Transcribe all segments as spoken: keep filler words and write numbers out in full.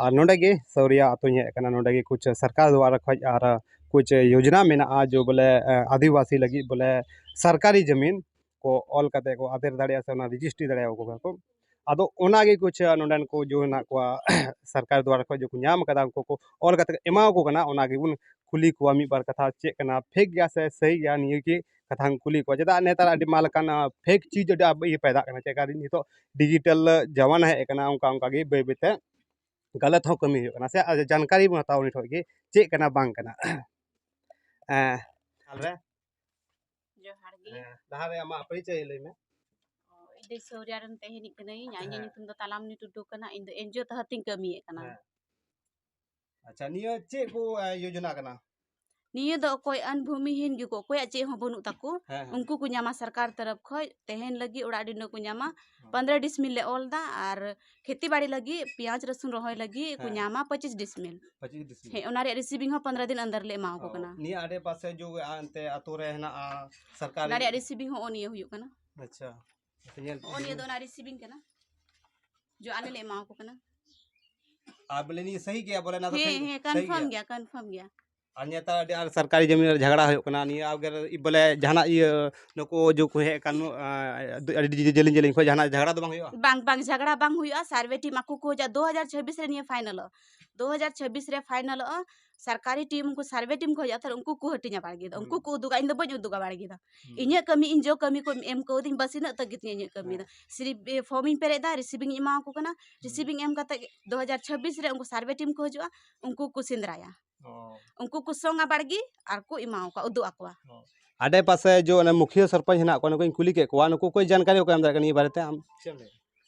ᱟᱨ ᱱᱚᱰᱮ ᱜᱮ ᱥᱟᱹᱣᱨᱤᱭᱟ ᱟᱛᱳᱧ ᱦᱮᱡ ᱟᱠᱟᱱᱟ᱾ ᱱᱚᱰᱮ ᱜᱮ ᱠᱩᱪ ᱥᱚᱨᱠᱟᱨ ᱫᱣᱟᱨᱟ ᱠᱷᱚᱡ ᱟᱨ ᱠᱩᱪ ᱭᱳᱡᱽᱱᱟ ᱢᱮᱱᱟᱜᱼᱟ, ᱡᱚ ᱵᱚᱞᱮ ᱟᱹᱫᱤᱵᱟᱹᱥᱤ ᱞᱟᱹᱜᱤᱫ ᱵᱚᱞᱮ ᱥᱚᱨᱠᱟᱨᱤ ᱡᱟᱹᱢᱤᱱ ᱠᱚ ᱚᱞ ᱠᱟᱛᱮ ᱠᱚ ᱟᱫᱮᱨ ᱫᱟᱲᱮᱭᱟᱜᱼᱟ ᱥᱮ ᱚᱱᱟ ᱨᱮᱡᱤᱥᱴᱨᱤ ᱫᱟᱲᱮᱭᱟᱠᱚ ᱠᱟᱱᱟ ᱠᱚ᱾ ᱟᱫᱚ ᱚᱱᱟ ᱜᱮ ᱠᱩᱪ ᱱᱚᱰᱮᱱ ᱠᱚ ᱡᱚ ᱦᱮᱱᱟᱜ ᱠᱚᱣᱟ ᱥᱚᱨᱠᱟᱨ ᱫᱣᱟᱨᱟ ᱠᱷᱚᱡ ᱡᱚ ᱠᱚ ᱧᱟᱢ ᱠᱟᱫᱟ, ᱩᱱᱠᱩ ᱠᱚ ᱚᱞ ᱠᱟᱛᱮ ᱮᱢᱟ ᱠᱚ ᱠᱟᱱᱟ᱾ ᱚᱱᱟ ᱜᱮᱵᱚᱱ ᱠᱩᱞᱤ ᱠᱚᱣᱟ ᱢᱤᱫ ᱵᱟᱨ ᱠᱟᱛᱷᱟ, ᱪᱮᱫ ᱠᱟᱱᱟ, ᱯᱷᱮᱠ ᱜᱮᱭᱟ ᱥᱮ ᱥᱟᱹᱦᱤ ᱜᱮᱭᱟ, ᱱᱤᱭᱟᱹ ᱜᱮ ᱠᱟᱛᱷᱟᱧ ᱠᱩᱞᱤ ᱠᱚᱣᱟ᱾ ᱪᱮᱫᱟᱜ ᱱᱮᱛᱟᱨ ᱟᱹᱰᱤ ᱢᱟ ᱞᱮᱠᱟᱱ ᱯᱷᱮᱠ ᱪᱤᱡᱽ ᱟᱹᱰᱤ ᱟᱵ- ᱤᱭᱟᱹ ᱯᱟᱭᱫᱟᱜ ᱠᱟᱱᱟ, ᱪᱮᱫ ᱠᱟ ᱱᱤᱛᱚᱜ ᱰᱤᱡᱤᱴᱟᱞ ᱡᱟᱢᱟᱱᱟ ᱦᱮᱡ ᱟᱠᱟᱱᱟ, ᱚᱱᱠᱟ ᱚᱱᱠᱟ ᱜᱮ ᱵᱟᱹᱭ ᱵᱟᱹᱭ ᱛᱮ ᱜᱟᱞᱟᱛ ᱦᱚᱸ ᱠᱟᱹᱢᱤ ᱦᱩᱭᱩᱜ ᱠᱟᱱᱟ᱾ ᱥᱮ ᱟᱨ ᱡᱟᱱᱠᱟᱨᱤ ᱵᱚᱱ ᱦᱟᱛᱟᱣᱟ ᱩᱱᱤ ᱴᱷᱮᱱ ᱜᱮ ᱪᱮᱫ ᱠᱟᱱᱟ ᱵᱟᱝ ᱠᱟᱱᱟ᱾ ᱦᱮᱸ, ᱛᱟᱦᱞᱮ, ᱡᱚᱦᱟᱨ ᱜᱮ᱾ ᱦᱮᱸ, ᱞᱟᱦᱟᱨᱮ ᱟᱢᱟᱜ ᱯᱚᱨᱤᱪᱚᱭ ᱞᱟᱹᱭ ᱢᱮ᱾ ᱚ, ᱤᱧ ᱫᱚ ᱥᱳᱨᱤᱭᱟ ᱨᱮᱱ ᱛᱟᱦᱮᱱᱤᱡ ᱠᱟᱹᱱᱟᱹᱧ᱾ ᱤᱧᱟᱹᱜ ᱦᱮᱸ᱾ ᱧᱩᱛᱩᱢ ᱫᱚ ᱛᱟᱞᱟᱢᱱᱤ ᱴᱩᱰᱩ ᱠᱟᱱᱟ᱾ ᱤᱧ ᱫᱚ ᱮᱱᱡᱤᱭᱳ ᱛᱟᱦᱟ ᱛᱤᱧ ᱠᱟᱹᱢᱤᱭᱮᱫ ᱠᱟᱱᱟ᱾ ᱦᱮᱸ᱾ ᱟᱪᱪᱷᱟ, ᱱᱤᱭᱟᱹ ᱪᱮᱫ ᱠᱚ, ᱮ, ᱭᱳᱡᱚᱱᱟ ᱠᱟᱱᱟ? ᱱᱤᱭᱟᱹ ᱫᱚ ᱚᱠᱚᱭ ᱟᱱ ᱵᱷᱩᱢᱤᱦᱤᱱ ᱜᱮᱠᱚ, ᱚᱠᱚᱭᱟᱜ ᱪᱮᱫ ᱦᱚᱸ ᱵᱟᱹᱱᱩᱜ ᱛᱟᱠᱚ, ᱦᱮᱸ, ᱦᱮᱸ᱾ ᱩᱱᱠᱩ ᱠᱚ ᱧᱟᱢᱟ ᱥᱚᱨᱠᱟᱨ ᱛᱚᱨᱚᱯ ᱠᱷᱚᱡ᱾ ᱛᱟᱦᱮᱱ ᱞᱟᱹᱜᱤᱫ ᱚᱲᱟᱜ ᱰᱤᱸᱰᱟᱹ ᱠᱚ ᱧᱟᱢᱟ᱾ ᱦᱮᱸ᱾ ᱯᱚᱱᱫᱽᱨᱚ ᱰᱤᱥᱢᱤᱞ ᱞᱮ ᱚᱞ ᱫᱟ ᱟᱨ ᱠᱷᱮᱛᱤ ᱵᱟᱲᱤ ᱞᱟᱹᱜᱤᱫ ᱯᱮᱸᱭᱟᱡᱽ ᱨᱟᱹᱥᱩᱱ ᱨᱚᱦᱚᱭ ᱞᱟᱹᱜᱤᱫ ᱠᱚ ᱦᱮᱸ᱾ ᱧᱟᱢᱟ ᱯᱚᱸᱪᱤᱥ ᱰᱤᱥᱢᱤᱞ᱾ ᱯᱚᱸᱪᱤᱥ ᱰᱤᱥᱢᱤᱞ᱾ ᱦᱮᱸ, ᱚᱱᱟ ᱨᱮᱭᱟᱜ ᱨᱤᱥᱤᱵᱷᱤᱝ ᱦᱚᱸ ᱯᱚᱱᱫᱽᱨᱚ ᱫᱤᱱ ᱟᱱᱫᱟᱨ ᱞᱮ ᱮᱢᱟ ᱠᱚ ᱚ, ᱠᱟᱱᱟ᱾ ᱱᱤᱭᱟᱹ ᱟᱰᱮ ᱯᱟᱥᱮ ᱡᱚ ᱮᱱᱛᱮ ᱟᱛᱳ ᱨᱮ ᱦᱮᱱᱟᱜᱼᱟ ᱥᱚᱨᱠᱟᱨᱤ? ᱚᱱᱟ ᱨᱮᱭᱟᱜ ᱨᱤᱥᱤᱵᱷᱤᱝ ᱦᱚᱸ ᱱᱤᱭᱟᱹ ᱦᱩᱭᱩᱜ ᱠᱟᱱᱟ᱾ ᱟᱪᱪᱷᱟ, ᱧᱮᱞ ᱦᱚᱸᱜᱼᱚ ᱱᱤᱭᱟᱹ ᱫᱚ ᱚᱱᱟ ᱨᱤᱥᱤᱵᱷᱤᱝ ᱠᱟᱱᱟ, ᱡᱚ ᱟᱞᱮ ᱞᱮ ᱮᱢᱟ ᱠᱚ ᱠᱟᱱᱟ᱾ ᱟᱨ ᱵᱚᱞᱮ ᱱᱤᱭᱟᱹ ᱥᱟᱹᱦᱤ ᱜᱮᱭᱟ, ᱵᱚᱞᱮ ᱚᱱᱟ ᱫᱚ ᱦᱮᱸ, ᱥᱟᱹᱦᱤ, ᱦᱮᱸ, ᱥᱟᱹᱦᱤ ᱠᱚᱱᱯᱷᱟᱨᱢ ᱜᱮᱭᱟ? ᱜᱮᱭᱟ, ᱠᱚᱱᱯᱷᱟᱨᱢ ᱜᱮᱭᱟ᱾ ᱟᱨ ᱱᱮᱛᱟᱨ ᱟᱹᱰᱤ ᱟᱸᱴ ᱥᱚᱨᱠᱟᱨᱤ ᱡᱚᱢᱤ ᱨᱮ ᱡᱷᱟᱜᱽᱲᱟ ᱦᱩᱭᱩᱜ ᱠᱟᱱᱟ, ᱱᱤᱭᱟᱹ ᱟᱜᱮ ᱵᱚᱞᱮ ᱡᱟᱦᱟᱱᱟᱜ ᱤᱭᱟᱹ ᱱᱩᱠᱩ ᱡᱚ ᱠᱚ ᱦᱮᱡ ᱟᱠᱟᱱ, ᱟᱸ, ᱟᱹᱰᱤ ᱡᱮᱞᱮᱧ ᱡᱮᱞᱮᱧ ᱠᱷᱚᱱ ᱡᱟᱦᱟᱱᱟᱜ ᱡᱷᱟᱜᱽᱲᱟ ᱫᱚ ᱵᱟᱝ ᱦᱩᱭᱩᱜᱼᱟ? ᱵᱟᱝ, ᱵᱟᱝ, ᱡᱷᱟᱜᱽᱲᱟ ᱵᱟᱝ ᱦᱩᱭᱩᱜᱼᱟ᱾ ᱥᱟᱨᱵᱷᱮ ᱴᱤᱢ ᱟᱠᱚ ᱠᱚ ᱦᱤᱡᱩᱜᱼᱟ, ᱫᱩ ᱦᱟᱡᱟᱨ ᱪᱷᱟᱵᱵᱤᱥ ᱨᱮ ᱱᱤᱭᱟᱹ ᱯᱷᱟᱭᱱᱟᱞᱚᱜᱼᱟ, ᱫᱩ ᱦᱟᱡᱟᱨ ᱪᱷᱟᱵᱵᱤᱥ ᱨᱮ ᱯᱷᱟᱭᱱᱟᱞᱚᱜᱼᱟ᱾ ᱥᱚᱨᱠᱟᱨᱤ ᱴᱤᱢ ᱩᱱᱠᱩ ᱥᱟᱨᱵᱷᱮ ᱴᱤᱢ ᱠᱚ ᱦᱤᱡᱩᱜᱼᱟ, ᱛᱟᱦᱞᱮ ᱩᱱᱠᱩ ᱠᱚ ᱦᱟᱹᱴᱤᱧᱟ ᱵᱟᱲᱜᱮ ᱫᱚ, ᱩᱱᱠᱩ ᱦᱩᱸ᱾ ᱠᱚ ᱩᱫᱩᱜᱟ, ᱤᱧ ᱫᱚ ᱵᱟᱹᱧ ᱩᱫᱩᱜᱟ ᱵᱟᱲᱜᱮ ᱫᱚ᱾ ᱦᱩᱸ᱾ ᱤᱧᱟᱹᱜ ᱠᱟᱹᱢᱤ ᱤᱧ ᱡᱚ ᱠᱟᱹᱢᱤ ᱠᱚ ᱮᱢ ᱠᱟᱹᱣᱫᱤᱧ, ᱵᱟᱥ ᱤᱱᱟᱹᱜ ᱛᱟᱹᱜᱤ ᱛᱤᱧᱟᱹ ᱤᱧᱟᱹᱜ ᱠᱟᱹᱢᱤ ᱫᱚ᱾ ᱦᱮᱸ᱾ ᱥᱤᱨᱤᱯ, ᱮ, ᱯᱷᱚᱨᱢ ᱤᱧ ᱯᱮᱨᱮᱡ ᱫᱟ, ᱨᱤᱥᱤᱵᱷᱤᱝ ᱤᱧ ᱮᱢᱟ ᱠᱚ ᱠᱟᱱᱟ, ᱦᱩᱸ᱾ ᱨᱤᱥᱤᱵᱷᱤᱝ ᱮᱢ ᱠᱟᱛᱮ ᱫᱩ ᱦᱟᱡᱟᱨ ᱪᱷᱟᱵᱵᱤᱥ ᱨᱮ ᱩᱱᱠᱩ ᱥᱟᱨᱵᱷᱮ ᱴᱤᱢ ᱠᱚ ᱦᱤᱡᱩᱜᱼᱟ, ᱩᱱᱠᱩ ᱠᱚ ᱥᱮᱸᱫᱽᱨᱟᱭᱟ᱾ ᱚ᱾ ᱩᱱᱠᱩ ᱠᱚ ᱥᱚᱝᱟ ᱵᱟᱲᱜᱮ ᱟᱨ ᱠᱚ ᱮᱢᱟᱣ ᱠᱚᱣᱟ, ᱩᱫᱩᱜ ᱟᱠᱚᱣᱟ᱾ ᱚ᱾ ᱟᱰᱮ ᱯᱟᱥᱮ ᱡᱚ ᱚᱱᱮ ᱢᱩᱠᱷᱤᱭᱟᱹ ᱥᱚᱨᱯᱚᱧᱪ ᱦᱮᱱᱟᱜ ᱠᱚᱣᱟ, ᱱᱩᱠᱩᱧ ᱠᱩᱞᱤ ᱠᱮᱫ ᱠᱚᱣᱟ, ᱱᱩᱠᱩ ᱠᱚ ᱡᱟᱱᱠᱟᱨᱤ ᱵᱟᱠᱚ ᱮᱢ ᱫᱟᱲᱮᱭᱟᱜ ᱠᱟᱱᱟ ᱱᱤᱭᱟᱹ ᱵᱟᱨᱮᱛᱮ᱾ ᱟᱢ ᱪᱮᱫ ᱮᱢ ᱞᱟᱹᱭᱟ?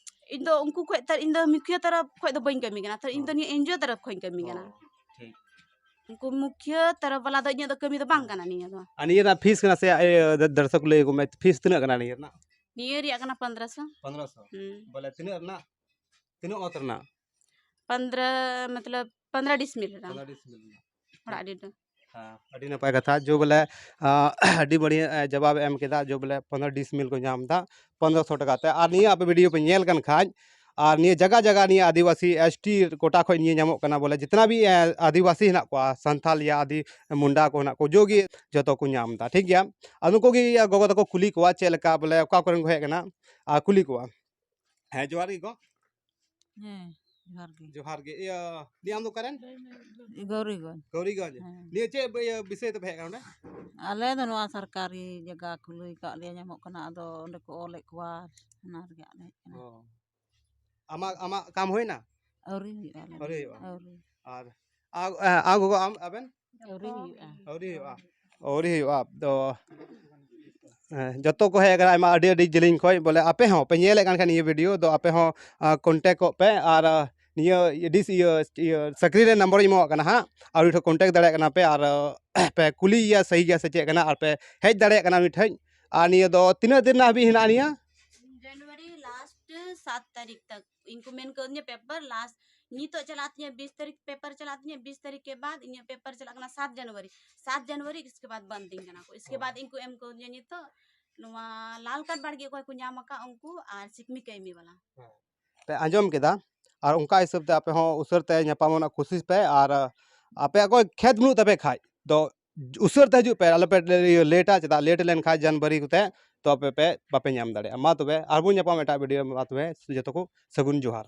ᱤᱧ ᱫᱚ ᱩᱱᱠᱩ ᱠᱷᱚᱡ ᱛᱟᱨ, ᱤᱧ ᱫᱚ ᱢᱩᱠᱷᱤᱭᱟᱹ ᱛᱚᱨᱚᱯ ᱠᱷᱚᱡ ᱫᱚ ᱵᱟᱹᱧ ᱠᱟᱹᱢᱤ ᱠᱟᱱᱟ, ᱛᱚ ᱤᱧ ᱫᱚ ᱚ᱾ ᱱᱤᱭᱟᱹ ᱮᱱᱡᱤᱭᱳ ᱛᱚᱨᱚᱯ ᱠᱷᱚᱡ ᱤᱧ ᱠᱟᱹᱢᱤ ᱠᱟᱱᱟ᱾ ᱚ, ᱴᱷᱤᱠ᱾ ᱩᱱᱠᱩ ᱢᱩᱠᱷᱤᱭᱟᱹ ᱛᱚᱨᱚᱯ ᱵᱟᱞᱟ ᱫᱚ ᱤᱧᱟᱹᱜ ᱫᱚ ᱠᱟᱹᱢᱤ ᱫᱚ ᱵᱟᱝ ᱦᱮᱸ᱾ ᱠᱟᱱᱟ ᱱᱤᱭᱟᱹ ᱫᱚ᱾ ᱟᱨ ᱱᱤᱭᱟᱹ ᱨᱮᱱᱟᱜ ᱯᱷᱤᱥ ᱠᱟᱱᱟ ᱥᱮ, ᱮ, ᱫᱚᱨᱥᱚᱠ ᱞᱟᱹᱭ ᱟᱠᱚ ᱢᱮ, ᱯᱷᱤᱥ ᱛᱤᱱᱟᱹᱜ ᱠᱟᱱᱟ ᱱᱤᱭᱟᱹ ᱨᱮᱱᱟᱜ? ᱱᱤᱭᱟᱹ ᱨᱮᱭᱟᱜ ᱠᱟᱱᱟ ᱯᱚᱱᱫᱽᱨᱚᱥᱚ᱾ ᱯᱚᱱᱫᱽᱨᱚᱥᱚ? ᱦᱩᱸ᱾ ᱵᱚᱞᱮ ᱛᱤᱱᱟᱹᱜ ᱨᱮᱱᱟᱜ? ᱛᱤᱱᱟᱹᱜ ᱚᱛ ᱨᱮᱱᱟᱜ? ᱯᱚᱱᱫᱽᱨᱚ, ᱢᱚᱛᱞᱚᱵ, ᱯᱚᱱᱫᱽᱨᱚ ᱰᱤᱥᱢᱤᱞ ᱨᱮᱱᱟᱜ᱾ ᱯᱚᱱᱫᱽᱨᱚ ᱰᱤᱥᱢᱤᱞ ᱨᱮᱱᱟᱜ᱾ ᱚᱲᱟᱜ ᱰᱤᱰᱟᱹ᱾ ᱦᱮᱸ, ᱟᱹᱰᱤ ᱱᱟᱯᱟᱭ ᱠᱟᱛᱷᱟ᱾ ᱡᱚ ᱵᱚᱞᱮ, ᱟᱸ, ᱟᱹᱰᱤ ᱵᱟᱹᱲᱤᱡ, ᱮ, ᱡᱚᱵᱟᱵ ᱮ ᱮᱢ ᱠᱮᱫᱟ᱾ ᱡᱚ ᱵᱚᱞᱮ ᱯᱚᱱᱫᱽᱨᱚ ᱰᱤᱥᱢᱤᱞ ᱠᱚ ᱧᱟᱢ ᱮᱫᱟ ᱯᱚᱱᱫᱽᱨᱚᱥᱚ ᱴᱟᱠᱟ ᱛᱮ᱾ ᱟᱨ ᱱᱤᱭᱟᱹ ᱟᱯᱮ ᱵᱷᱤᱰᱤᱭᱳ ᱯᱮ ᱧᱮᱞ ᱠᱟᱱ ᱠᱷᱟᱡ, ᱟᱨ ᱱᱤᱭᱟᱹ ᱡᱟᱭᱜᱟ ᱡᱟᱭᱜᱟ ᱱᱤᱭᱟᱹ ᱟᱹᱫᱤᱵᱟᱹᱥᱤ ᱮᱥ ᱴᱤ ᱠᱳᱴᱟ ᱠᱷᱚᱱ ᱱᱤᱭᱟᱹ ᱧᱟᱢᱚᱜ ᱠᱟᱱᱟ, ᱵᱚᱞᱮ ᱡᱤᱛᱱᱟ ᱵᱷᱤ ᱟᱹᱫᱤᱵᱟᱹᱥᱤ ᱦᱮᱱᱟᱜ ᱠᱚᱣᱟ, ᱥᱟᱱᱛᱟᱞ ᱭᱟ ᱟᱹᱫᱤ ᱢᱩᱱᱰᱟ ᱠᱚ ᱦᱮᱱᱟᱜ ᱠᱚ, ᱡᱚᱜᱮ ᱡᱚᱛᱚ ᱠᱚ ᱧᱟᱢ ᱮᱫᱟ, ᱴᱷᱤᱠ ᱜᱮᱭᱟ᱾ ᱟᱨ ᱱᱩᱠᱩ ᱜᱮ ᱜᱚᱜᱚ ᱛᱟᱠᱚ ᱠᱩᱞᱤ ᱠᱚᱣᱟ ᱪᱮᱫ ᱞᱮᱠᱟ, ᱵᱚᱞᱮ ᱚᱠᱟ ᱠᱚᱨᱮᱱ ᱠᱚ ᱦᱮᱡ ᱟᱠᱟᱱᱟ, ᱟᱨ ᱠᱩᱞᱤ ᱠᱚᱣᱟ᱾ ᱦᱮᱸ, ᱡᱚᱦᱟᱨ ᱜᱮ ᱜᱚ᱾ ᱦᱮᱸ, ᱡᱚᱦᱟᱨ ᱜᱮ᱾ ᱡᱚᱦᱟᱨ ᱜᱮ᱾ ᱤᱭᱟᱹ, ᱫᱤ, ᱟᱢ ᱫᱚ ᱚᱠᱟᱨᱮᱱ? ᱜᱳᱨᱤᱜᱚᱸᱡᱽ᱾ ᱜᱳᱨᱤᱜᱚᱸᱡᱽ᱾ ᱦᱮᱸ᱾ ᱱᱤᱭᱟᱹ ᱪᱮᱫ ᱤᱭᱟᱹ ᱵᱤᱥᱚᱭ ᱛᱮᱯᱮ ᱦᱮᱡ ᱟᱠᱟᱱᱟ ᱱᱚᱰᱮ? ᱟᱞᱮ ᱫᱚ ᱱᱚᱣᱟ ᱥᱚᱨᱠᱟᱨᱤ ᱡᱟᱭᱜᱟ ᱠᱷᱩᱞᱟᱹᱣ ᱠᱟᱜ ᱞᱮᱭᱟ, ᱧᱟᱢᱚᱜ ᱠᱟᱱᱟ, ᱟᱫᱚ ᱚᱸᱰᱮ ᱠᱚ ᱚᱞᱮᱫ ᱠᱚᱣᱟ, ᱚᱱᱟ ᱨᱮᱜᱮ ᱟᱞᱮ ᱦᱮᱡ ᱟᱠᱟᱱᱟ᱾ ᱚ᱾ ᱟᱢᱟᱜ, ᱟᱢᱟᱜ ᱠᱟᱢ ᱦᱩᱭᱱᱟ? ᱟᱹᱣᱨᱤ ᱦᱩᱭᱩᱜᱼᱟ, ᱟᱞᱮ ᱟᱹᱣᱨᱤ ᱫᱚ᱾ ᱦᱩᱭᱩᱜᱼᱟ᱾ ᱟᱹᱣᱨᱤ᱾ ᱟᱨ, ᱟᱨ, ᱟᱨ ᱜᱚᱜᱚ, ᱟᱢ, ᱟᱵᱮᱱ? ᱟᱹᱣᱨᱤ ᱦᱩᱭᱩᱜᱼᱟ᱾ ᱟᱹᱣᱨᱤ ᱦᱩᱭᱩᱜᱼᱟ᱾ ᱟᱹᱣᱨᱤ ᱦᱩᱭᱩᱜᱼᱟ᱾ ᱛᱚ, ᱦᱮᱸ, ᱡᱚᱛᱚ ᱠᱚ ᱦᱮᱡ ᱟᱠᱟᱱᱟ, ᱟᱭᱢᱟ, ᱟᱹᱰᱤ, ᱟᱹᱰᱤ ᱡᱮᱞᱮᱧ ᱠᱷᱚᱱ᱾ ᱵᱚᱞᱮ, ᱟᱯᱮ ᱦᱚᱸ ᱯᱮ ᱧᱮᱞᱮᱫ ᱠᱟᱱ ᱠᱷᱟᱱ ᱱᱤᱭᱟᱹ video ᱫᱚ, ᱟᱯᱮ ᱦᱚᱸ, ᱟᱸ, contact ᱠᱚᱜ ᱯᱮ᱾ ᱟᱨ, ᱟᱸ, ᱱᱤᱭᱟᱹ ᱰᱤᱥ-, ᱤᱭᱟᱹ, ᱤᱭᱟᱹ, screen ᱨᱮ number ᱤᱧ ᱮᱢᱚᱜ ᱠᱟᱱᱟ ᱦᱟᱸᱜ, ᱟᱨ ᱩᱱᱤ ᱴᱷᱮᱱ contact ᱫᱟᱲᱮᱭᱟᱜ ᱠᱟᱱᱟ ᱯᱮ, ᱟᱨ, ᱟᱸ, ᱯᱮ ᱠᱩᱞᱤᱭᱮᱭᱟ ᱥᱟᱹᱦᱤ ᱜᱮᱭᱟ ᱥᱮ ᱪᱮᱫ ᱠᱟᱱᱟ, ᱟᱨ ᱯᱮ ᱦᱮᱡ ᱫᱟᱲᱮᱭᱟᱜ ᱠᱟᱱᱟ ᱩᱱᱤ ᱴᱷᱮᱱ᱾ ᱟᱨ ᱱᱤᱭᱟᱹ ᱫᱚ ᱛᱤᱱᱟᱹᱜ ᱫᱤᱱ ᱦᱟᱹᱵᱤᱡ ᱦᱮᱱᱟᱜᱼᱟ ᱱᱤᱭᱟᱹ? ᱡᱟᱱᱩᱣᱟᱨᱤ last ᱥᱟᱛ ᱛᱟᱹᱨᱤᱠᱷ ᱛᱟᱠ᱾ ᱤᱧ ᱠᱚ ᱢᱮᱱ ᱠᱟᱹᱣᱫᱤᱧᱟ paper last ᱱᱤᱛᱚᱜ ᱪᱟᱞᱟᱜ ᱛᱤᱧᱟᱹ ᱵᱤᱥ ᱛᱟᱹᱨᱤᱠᱷ, paper ᱪᱟᱞᱟᱜ ᱛᱤᱧᱟᱹ ᱵᱤᱥ ᱛᱟᱹᱨᱤᱠᱷ ᱠᱮ ᱵᱟᱫ ᱤᱧᱟᱹᱜ paper ᱪᱟᱞᱟᱜ ᱠᱟᱱᱟ ᱥᱟᱛ ᱡᱟᱱᱩᱣᱟᱨᱤ᱾ ᱥᱟᱛ ᱡᱟᱱᱩᱣᱟᱨᱤ ᱤᱥᱠᱮ ᱵᱟᱫ ᱵᱟᱝ ᱛᱤᱧ ᱠᱟᱱᱟ ᱠᱚ, ᱤᱥᱠᱮ ᱵᱟᱫ ᱤᱧ ᱠᱚ ᱮᱢ ᱠᱟᱹᱣᱫᱤᱧᱟ ᱱᱤᱛᱚᱜ ᱱᱚᱣᱟ ᱞᱟᱞ ᱠᱟᱨᱰ ᱵᱟᱲᱜᱮ ᱚᱠᱚᱭ ᱠᱚ ᱧᱟᱢ ᱟᱠᱟᱫ ᱩᱱᱠᱩ ᱟᱨ ᱥᱤᱠᱢᱤ ᱠᱟᱹᱢᱤ ᱵᱟᱞᱟ᱾ ᱯᱮ ᱟᱸᱡᱚᱢ ᱠᱮᱫᱟ, ᱟᱨ ᱚᱱᱠᱟ ᱦᱤᱥᱟᱹᱵ ᱛᱮ ᱟᱯᱮ ᱦᱚᱸ ᱩᱥᱟᱹᱨ ᱛᱮ ᱧᱟᱯᱟᱢᱚᱜ ᱨᱮᱱᱟᱜ ᱠᱩᱥᱤᱥ ᱯᱮ, ᱟᱨ ᱟᱯᱮᱭᱟᱜ ᱚᱠᱚᱭ ᱠᱷᱮᱛ ᱵᱟᱹᱱᱩᱜ ᱛᱟᱯᱮ ᱠᱷᱟᱡ ᱫᱚ ᱩᱥᱟᱹᱨ ᱛᱮ ᱦᱤᱡᱩᱜ ᱯᱮ, ᱟᱞᱚᱯᱮ ᱞᱮᱴᱟ, ᱪᱮᱫᱟᱜ ᱞᱮᱴ ᱞᱮᱱᱠᱷᱟᱡ ᱡᱟᱱᱩᱣᱟᱨᱤ ᱠᱚᱛᱮ ᱛᱚ ᱟᱯᱮ ᱯᱮ ᱵᱟᱯᱮ ᱧᱟᱢ ᱫᱟᱲᱮᱭᱟᱜᱼᱟ᱾ ᱢᱟ ᱛᱚᱵᱮ ᱟᱨᱵᱚᱱ ᱧᱟᱯᱟᱢ ᱮᱴᱟᱜ video ᱨᱮ, ᱢᱟ ᱛᱚᱵᱮ ᱡᱚᱛᱚ ᱠᱚ ᱥᱟᱹᱜᱩᱱ ᱡᱚᱦᱟᱨ᱾